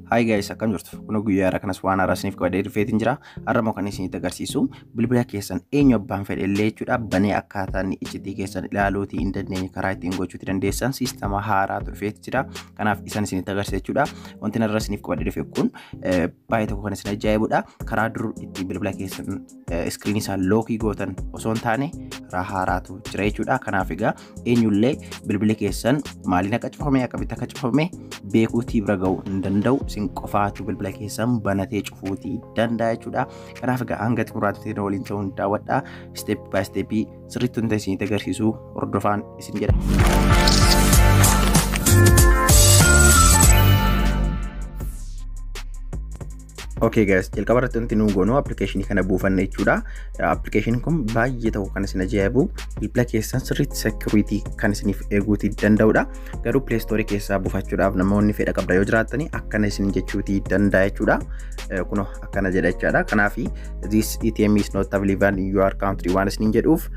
Hi guys, akkam jirtu? Kun guyyaa har'a kanas waan haaraa isiniif qabadhee dhufeetiin jira. Har'a immoo kan isinitti agarsiisu bilbila keessan eenyu abbaan fedhe illee jechuudha banee akkaataa inni iccitii keessan ilaaluutii hin dandeenye karaa ittiin gochuuti dandeessan siistama haaraatu dhufeeti jira. Kanaaf isan isinitti agarsiisa jechuudha. Wanti har'a isiniif qabadhee dhufe kun baay'ee tokko kan isin ajaa'ibudha. Karaa dur ittiin bilbila keessan iskiriinii isaa lookii gootan osoo hin taane karaa haaraatu jira jechuudha. Kanaaf egaa eenyullee bilbila keessan maaliin akka cufame, akkamitti akka cufame beekuutii bira ga'uu hin danda'u. Isin qofaatu bilbila keessan banatee cufuutii danda'a jechuudha. Kanaaf egaa hanga xumuraatti waliin ta'uun daawwadhaa. Step by step sirriitti wanta isinitti agarsiisu hordofaan isin jedha. Okay guys, jalqaba irratti wanti nuyi goonu appilikeeshinii kana buufanna jechuudha. Appilikeeshiniin kun baay'ee tokko kan isin ajaa'ibu, bilbila keessan sirriitti security kan isiniif eeguutii danda'udha. Garuu Play Store keessaa buufachuudhaaf namoonni fedha qabda yoo jiraattani akkana isin jechuutii danda'a jechuudha. Kunoo akkana jedha jechaadha. Kanaaf "This ATM is not available in your country" waan isiniin jedhuuf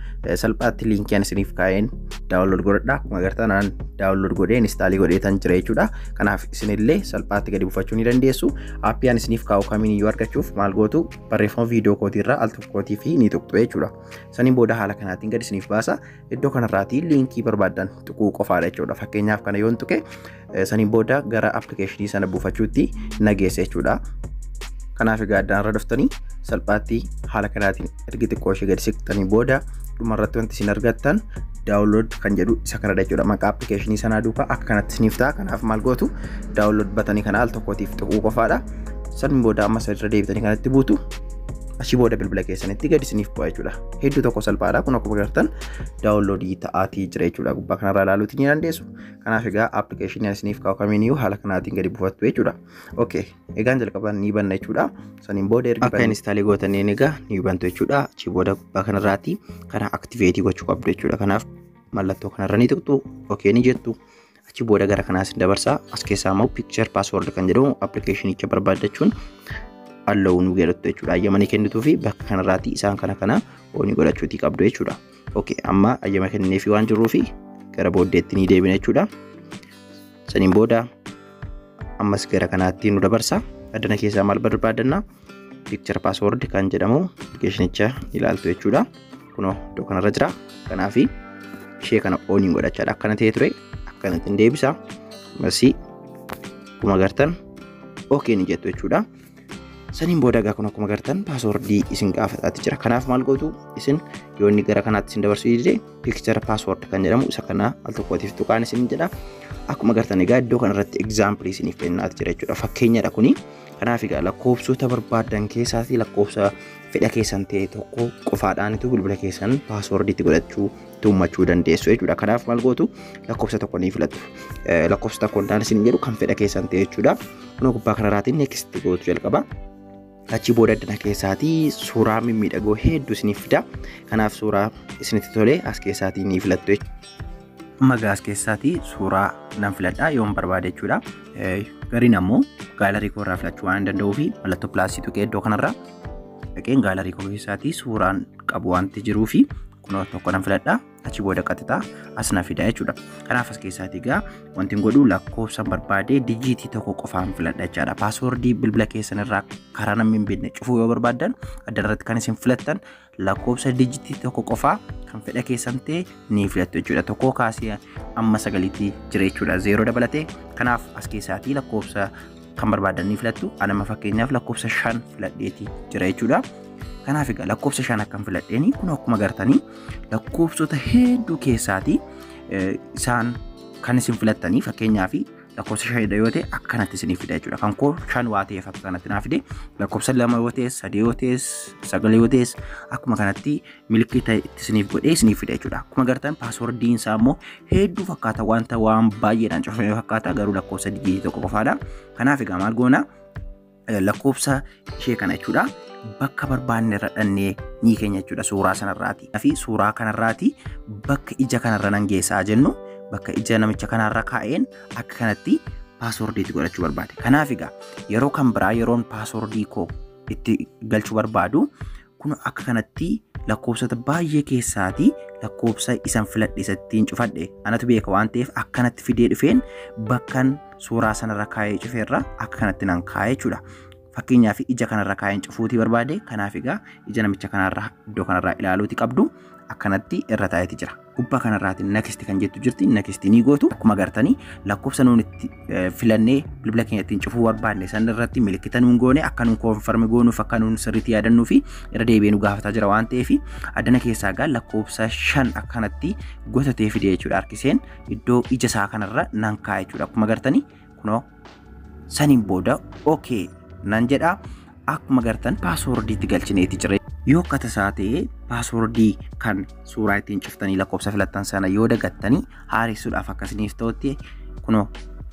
salphaatti liinkii ani isiniif kaa'een download godhadha. Akkuma agartan anaan download godhee install godhee tan jira jechuudha. Kanaaf isinillee salphaatti gadi buufachuu ni dandeessu. Aappii ani isiniif kaa'u kamiin iyyuu argachuuf maal gootu? Barreeffama viidiyoo kootiirraa al tokkootii fi ni tuqxu jechuudha. Saniin booda haala kanaatiin gadi isiniif baasa. Iddoo kanarraatii liinkii barbaaddan tuquu qofaadha jechuudha. Fakkeenyaaf kana yoon tuqe, saniin booda gara appilikeeshinii sana buufachuutti nageessa jechuudha. Kanaaf egaa addaan irra dhuftanii salphaatti haala kanaatiin ergi xiqqoo ishee gadi siqxanii booda dhumarratti wanti isin argattan download kan jedhu isa kanadha jechuudha. Maqaa appilikeeshinii sanaa duukaa akka kanatti isiniif ta'a. Kanaaf maal gootu? Download batanii kana al tokkootiif tuquu qofaadha. Saniin booda ammas irra deebitanii kanatti buutu. Achii booda bilbila keessanitti gadi isiniif bu'a jechuudha. Hedduu tokko salphaadha. Kun akkuma agartan downloadii ta'aatii jira jechuudha. Gubbaa kanarraa ilaaluutii ni dandeessu. Kanaaf egaa appilikeeshinii isiniif kaa'u kamiiniyyuu haala kanaatiin gadi buufattu jechuudha. Okay, egaan jalqabaan ni banna jechuudha. Saniin booda erga akka install gootaniin egaa ni bantu jechuudha. Achii booda gubbaa kanarraati kana activate gochuu qabdu jechuudha. Kanaaf mallattoo kanarra ni tuqxu, okay ni jettu. Achi booda gara kanaas hin dabarsaa. As keessaa immoo picture password kan jedhamu appilikeeshinicha barbaaddachuun allow nu godhattu jechuudha. Ayyama ni kennituu fi bakka kanarraati isaan kana kana on godhachuutii qabdu jechuudha. Okay, amma ayyama kenneefii waan jirruufi gara booddeetti ni deebina jechuudha. Saniin booda ammas gara kanaatti nu dabarsa. Addana keessaa maal barbaadanna? Picture password kan jedhamu appilikeeshinicha ilaaltu jechuudha. Kunoo iddoo kanarra jira. Kanaafi ishee kana on godhachaadha. Akkana ta'ee ture akkanatti hin deebisa. Masii akkuma agartan okay ni jettu jechuudha. Saniin booda egaa kun akkuma agartan paaswordii isin gaafataati jira. Kanaaf maal gootu? Isin yoo inni gara kanaatti isin dabarsuu dide, picture password kan jedhamu isa kana al tokkootiif tuqaan isin jedha. Akkuma agartan egaa iddoo kanarratti example isiniif kennaati jira jechuudha. Fakkeenyadha kuni. Kanaaf egaa lakkoofsota barbaadan keessaatii lakkoofsa fedha keessan ta'e tokko qofaadhaanitu bilbila keessan paaswordiitti godhachuu tuummachuu dandeessu jechuudha. Kanaaf maal gootu? Lakkoofsa tokko ni filattu. Lakkoofsa tokko hin isin jedhu kan fedha keessan ta'e jechuudha. Kun gubbaa kanarraatiin next gootu jalqaba. Achi booda addana keessaatii suuraa mimmiidhagoo hedduu isiniif fida. Kanaaf suuraa isinitti tole as keessaatii ni filattu jechuudha. Amma as keessaatii suuraa nan filadhaa yoon barbaade jechuudha. Gariin ammoo gallery koo irraa filachuu waan danda'uu fi mallattoo plus tuqee iddoo kanarraa dhaqeen gallery koo keessaatii suuraan qabu wanti jiruu fi kunoo tokko nan filadhaa. Achi booda qaxixaa as na fida jechuudha. Kanaaf as keessaatii egaa wanti godhu lakkoofsa barbaade dijiitii tokko qofaan filadha jechaadha. Paaswordii bilbila keessan irraa karaa namni hin beekne cufuu yoo barbaaddan, adda irratti kan isin filattan lakkoofsa dijiitii tokko qofaa kan fedha keessan ta'e ni filattu jechuudha. Tokkoo kaasee amma sagaliitti jira jechuudha. Zeeroo dabalatee. Kanaaf as keessaatii lakkoofsa kan barbaadan ni filattu. Anama fakkeenyaaf lakkoofsa 5 filadheeti jira jechuudha. Kanaaf egaa lakkoofsa 5 akkam filadheeni kun akkuma agartanii lakkoofsota hedduu keessaatii isaan kan isin filattanii, fakkeenyaaf lakkoofsa shanidha yoo ta'e akkanatti isiniif fida jechuudha. Kan koo 5 waa ta'eef akka kanatti naa fide. Lakkoofsa 2 yoo ta'es, 3 yoo ta'es, 9 yoo ta'es akkuma kanatti milikkita itti isiniif godhee isiniif fida jechuudha. Akkuma agartan paaswordiin isaa immoo hedduu fakkaata, wanta waan baay'eedhaan cufame fakkaata, garuu lakkoofsa dijiitii tokko qofaadha. Kanaaf egaa maal goona? Lakkoofsa ishee kana jechuudha. Bakka barbaanne irra dhannee ni keenya jechuudha suuraa sanarraati. Fi suuraa kanarraati bakka ija kanarra nan geessaa jennu, bakka ija namicha kanarra kaa'een akka kanatti paaswordiitti godhachuu barbaade. Kanaaf egaa yeroo kan biraa yeroon paaswordii koo itti galchuu barbaadu kun akka kanatti lakkoofsota baay'ee keessaatii Lakkoofsa isan filadhe isattiin cufadhe anatu beeka waan ta'eef akkanatti fidee dhufeen bakkan suuraa sanarra kaa'ee cufeerra akka kanatti nan kaa'ee jechuudha. Fakkeenyaaf ija kanarra kaa'een cufuutii barbaade. Kanaaf egaa ija namicha kanarra iddoo kanarraa ilaaluuti qabdu, akkanatti irra taa'eeti jira. Gubbaa kanarraati next kan jettu jirti, next ni gootu. Akkuma agartanii lakkoofsa nuun itti filannee bilbila keenya ittiin cufuu barbaanne san irratti milikkita nuun goone, akka nuun confirm goonuuf, akka nuun sirriitti yaadannuu fi irra deebi'ee nu gaafataa jira waan ta'eef, addana keessaa egaa lakkoofsa 5 akkanatti gotatee fide jechuudha. Harkiseen iddoo ija isaa kanarra nan kaa'a jechuudha. Akkuma agartanii kunoo saniin booda okay nan jedha. Akkuma agartan passwordiitti galchineeti jira. Yoo akka tasaa ta'e passwordii kan suuraa ittiin cuftanii lakkoofsa filattan sana yoo dagattanii, haaressuudhaaf akkasiniif ta'utti kunoo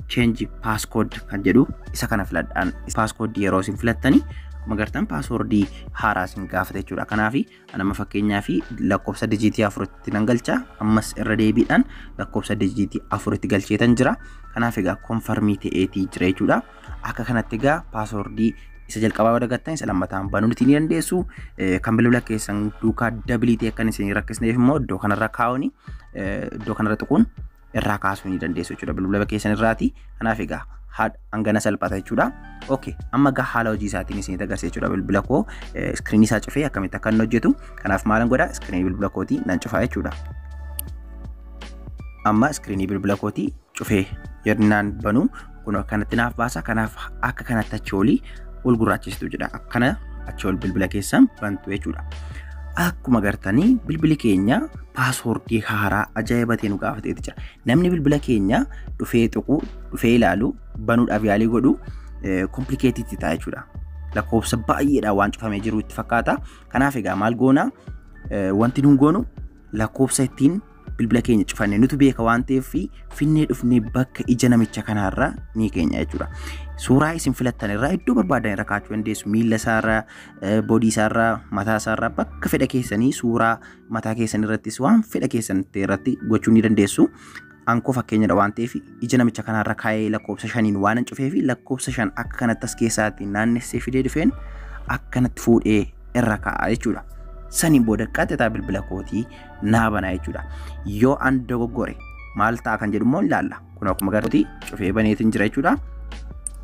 change passcode kan jedhu isa kana filadhaan. Passcode yeroo isin filattanii akkuma agartan passwordii haaraa isin gaafata jechuudha. Kanaaf nama fakkeenyaa fi lakkoofsa dijiitii 4tti nan galcha. Ammas irra deebiidhaan lakkoofsa dijiitii 4tti galcheetan jira. Kanaaf egaa confirm ta'eetii jira jechuudha. Akka kanatti egaa passwordii isa jalqabaa yoo dagattan isa lammataan banuu ni dandeessu. Kan bilbila keessan duukaa double ta'e akkan isin rakkisneef immoo iddoo kanarra kaa'uuni, iddoo kanarra tuquun irraa kaasuu ni dandeessu jechuudha bilbila keessan irraati. Kanaaf egaa hangana salphata jechuudha. Okay, amma egaa haala hojii isaatiin isinitti agarsiisa jechuudha, bilbila koo iskiriinii isaa cufee akkamitti akka inni hojjetu. Kanaaf maalan godha? Iskiriinii bilbila kootii nan cufaa jechuudha. Amma iskiriinii bilbila kootii cufee yennaan banuu kun akkanatti naaf baasa. Kanaaf akka kanatti achi olii ol gurraachisitu jedha. Akkana achi ol bilbila keessan bantu jechuudha. Akkuma agartanii bilbili keenya passwordii haaraa ajaa'iba ta'e nu gaafateeti jira. Namni bilbila keenya dhufee tuqu, dhufee ilaalu, banuudhaaf yaalii godhu complicated ta'a jechuudha. Lakkoofsa baay'eedhaan waan cufamee jiru itti fakkaata. Kanaaf egaa maal goona? Wanti nuun goonu lakkoofsa ittiin bilbila keenya cufanne nutu beeka waan ta'eef, finnee dhufnee bakka ija namicha kanaarra ni keenya jechuudha. Suuraa isin filattan irraa iddoo barbaadan irra kaachuu dandeessu. Miila isaarra, body isaarra, mataa isaarra, bakka fedha keessanii, suuraa mataa keessan irrattis waan fedha keessan irratti gochuu ni dandeessu. Ankoo fakkeenyadha waan ta'eef ija namicha kanaarra kaa'ee lakkoofsa 5n waan hin cufee fi lakkoofsa 5 akka kanatti as keessaatti naannessee fidee dhufeen akkanatti fuudhee irra kaa'a jechuudha. Saniin booda qaxxataa bilbila kootii naa banaa jechuudha. Yoo an dogoggore maal ta'a kan jedhu immoo ilaalla. Kun akkuma agartuutti cufee baneetiin jira jechuudha.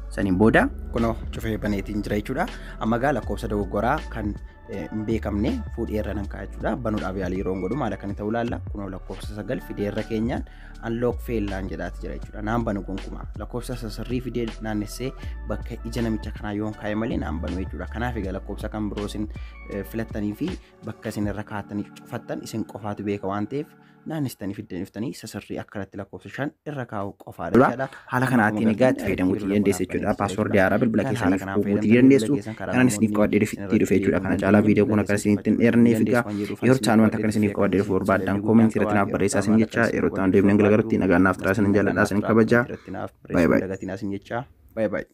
Saniin booda kunoo cufee baneetiin jira jechuudha. Amma gaa lakkoofsa dogoggoraa kan hin beekamne fuudhee irra nan kaa'a jechuudha. Banuudhaaf yaalii yeroo godhu maal akka inni ta'u ilaalla. Kunoo lakkoofsa 9 fidee irra keenyaan unlock faillaan jedhaati jira jechuudha. Naan banu gonkumaa. Lakkoofsa sirrii fidee naannessee bakka ija namicha kanaa yoon kaa'e malee naan banu jechuudha. Kanaaf egaa lakkoofsa kan biroo isin filattanii fi bakka isin irra kaa'attanii cufattan isin qofaatu beeka waan ta'eef, naannessitanii fiddanii dhuftanii sasirrii akkanatti lakkoofsa 5 irra kaa'u qofaadha. Haala kanaatiin egaa itti fayyadamuu dandeessu jechuudha. Passwordii haaraa bilbila keessaniif uumuutii dandeessu. Kanaan isiniif qabadhee itti dhufe jechuudha. Kana caalaa viidiyoo kun akka isinitti hin dheeranneef egaa yeroo ta'an wanta akkana isiniif qabadhee dhufu barbaadan commentii irratti naaf barreessaa isin jecha. Yeroo ta'an deemnee galagarutti nagaan naaf turaa, isin jaalladhaa, isin kabajaa. Bye bye. Bye bye.